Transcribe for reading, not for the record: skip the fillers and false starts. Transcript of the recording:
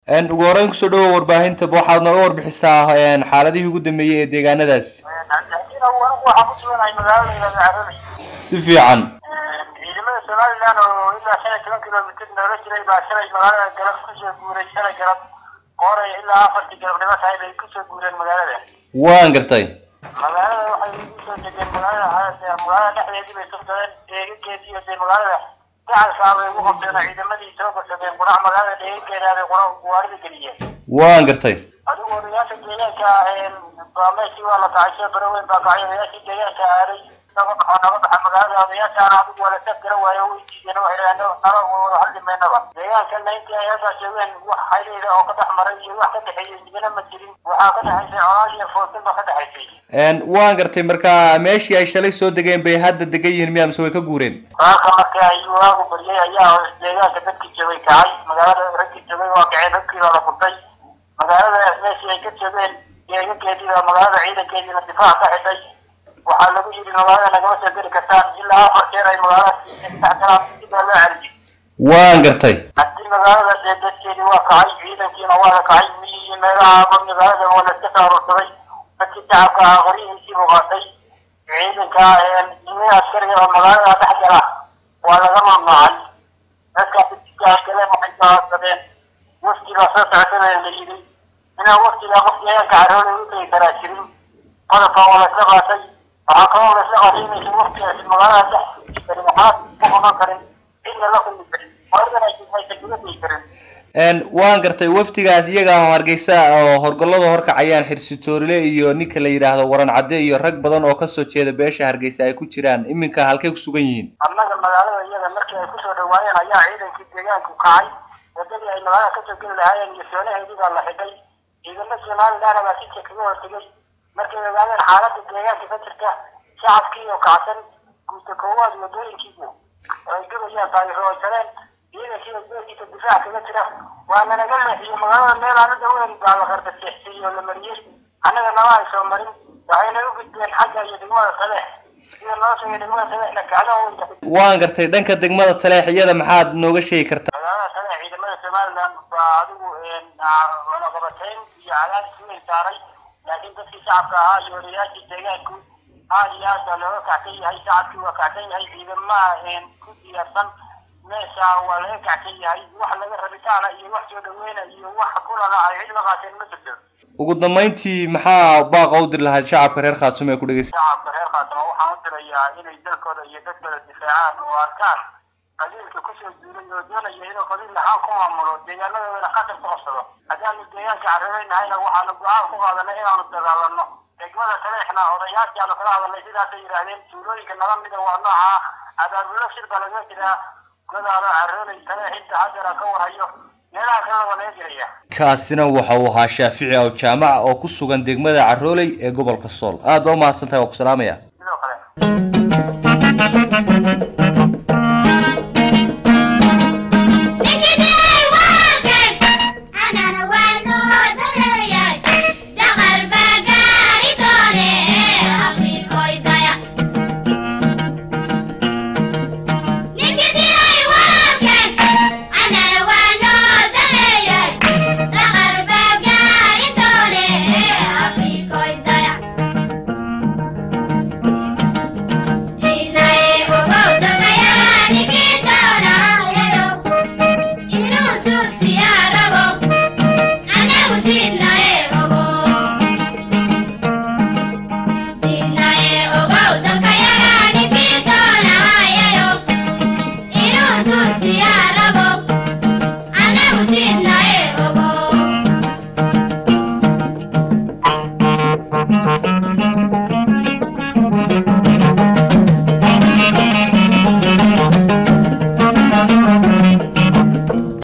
Ugu horeyn kusoo dhawow warbaahinta, waxaad nooga warbixisaa xaaladihii ugu dambeeyey ee deegaanadaas. Anigu waxaan ku suganahay magaalada la yidhahdo Caroley. Si fiican. Ciidamada Somaliland oo ilaa 15 kilomitir noola jiray baa shalay magaalada galab kusoo guuray. Shalay galab qoray ilaa 4tii galabnimo tahay bay kusoo guureen magaalada. Waan gartay. Magaalada waxay ugu soo degeen magaalada dhexdeedii bay soo galeen, deegaankeedii iyo dee magaalada gacalkaa bay ugu qabteen oo ciidamadii soo gorsadeen qurac magaalada deegaankeeda bay qurac gawaarida geliyeen. Waan gartay. Adigu odayaasha deegaanka baa meeshii waa la kacay, soo baro weyn baa kacay, odayaashii deegaanka aaday naga baxo, naga baxa magaalada. Odayaashaana adigu waa la tag gara waayo, way diideen, waxay dhahdeen nala wada hadli maynaba. Deegaankana intii ay halkaas joogeen wax xiriira oo ka dhex maray iyo wax ka dhexeeyey midna ma jirin. Waxaa ka dhexaysay colaad iyo fooltin baa ka dhexaysay. Waan gartay. Marka meeshii ay shalay soo degeen bay hadda degan yihiin miya mise way ka guureen? Saaka markii ay waagu baryay ayaa deegaanka dadkii joogay kacay, magaalada raggii joogay waa kaceen, dadkii baa la furtay magaalada meeshii ay ka joogeen deegankeedii baa magaalada ciidankeediina difaac ka xidhay. Waxaa lagu yidhi magaalada nagama soo geli kartaan, ilaa 4 jeer ay magaalada dhex galaan baa loo celiyey. Waan gartay. Haddii magaalada dee dadkeedii waa kacay, ciidankiina waa la kacay, miyigii meelaha magaalada waa la iska soo aroorsaday. Dadkii shacabka ahaa qoryihiisii buu qaatay. Ciidanka nin askariga oo magaalada dhex gala waa laga mamnuucay. Dadkaasi jidkaa galeen waxay go'aansadeen wafdi baa soo socota baa la yidhi, inaan wafdigaa qof deegaanka Carooley u tegi karaa jirin. Qodobka waa la isla qaatay. Waxaa kaloo la isla qaatay inaysan wafdigaasi magaalada dhex karin, waxaa ku qaban karin, cidna la kulmi karin, waaridana aysan kaga tegi karin. Waan gartay. Wafdigaas iyaga oo Hargeysa oo horgollada horkacayaan Xirsitoorile iyo ninka la yidhaahdo Waran Cadde iyo rag badan oo kasoo jeeda beesha Hargeysa ay ku jiraan, iminka halkay ku sugan yihiin? Annaga magaalada iyaga markii ay kusoo dhawaayeen ayaa ciidankii deegaanku kacay. Wadadii ay magaalada kasoo geli lahaayeen iyo soonaheedii baa la xidhay. Ciidamo Somaliland baa si kaga hortegay markay ogaadeen xaaladda deegaanka ka jirta, shacabkii oo kacsan guuta koowaad wadooyinkiibu ay gabayaan taayiro ay jareen, ciidankii oo beerkiisa difaac kaga jira waana naga leexiyey magaalada. Meel aan u dhaweyn baa la qardajeexsiiyey oo la mariyey, annaga nama ay soo marin. Waxayna u gudbeen xagga iyo degmada Taleex. Sida noo sheegay degmada Taleexna kacdaha way. Waan gartay. Dhanka degmada Taleex iyada maxaad nooga sheegi kartaa? Magaalada Taleex ciidamada Somaliland baa adigu cunaqabatayn iyo cadaadis weyn saaray, laakiin dadkii shacabka ahaa iyo odayaashii deegaanku aad iyo aad baa looga kacsan yahay. Shacabkii waa kacsan yahay, ciidamaha ku diyaarsan meesha waa laga kacsan yahay. Wax laga rabitaana iyo wax soo dhaweyna iyo wax kulana ay cid la qaateen ma jirto. Ugu dambayntii maxaa baaqa u diri lahayd shacabka reer Khaatumo ee ku dhegeysta? Shacabka reer Khaatumo waxaan u dirayaa inay dalkooda iyo dadkooda difaacaan oo arkaan qabiilka kusoo duulay oo doonaya inuu qabiil lahaan ku maamulo deegaanadoodana khatar ku qabsado. Haddaanu deegaanka Carreeynahayna waxaanu go-aan ku qaadanay inaanu dagaalano. Degmada Taleexna odayaashii aanu kala hadalnay sidaasay yidhaahdeen. Tuulooyinka nala mida waa noocaa, abaabulo shir baa lagaga jiraa Godaalo, Carooley, Taleex inta haddeer aan ka warhayo, meelaha kalena waa laga jiraya. Kaasina waxa uu ahaa Shaafici aw Jaamac oo ku sugan degmada Carooley ee gobolka Sool. Aad baa umahadsan tahay, waa ku salaamaya. Sidoo kale. Anagu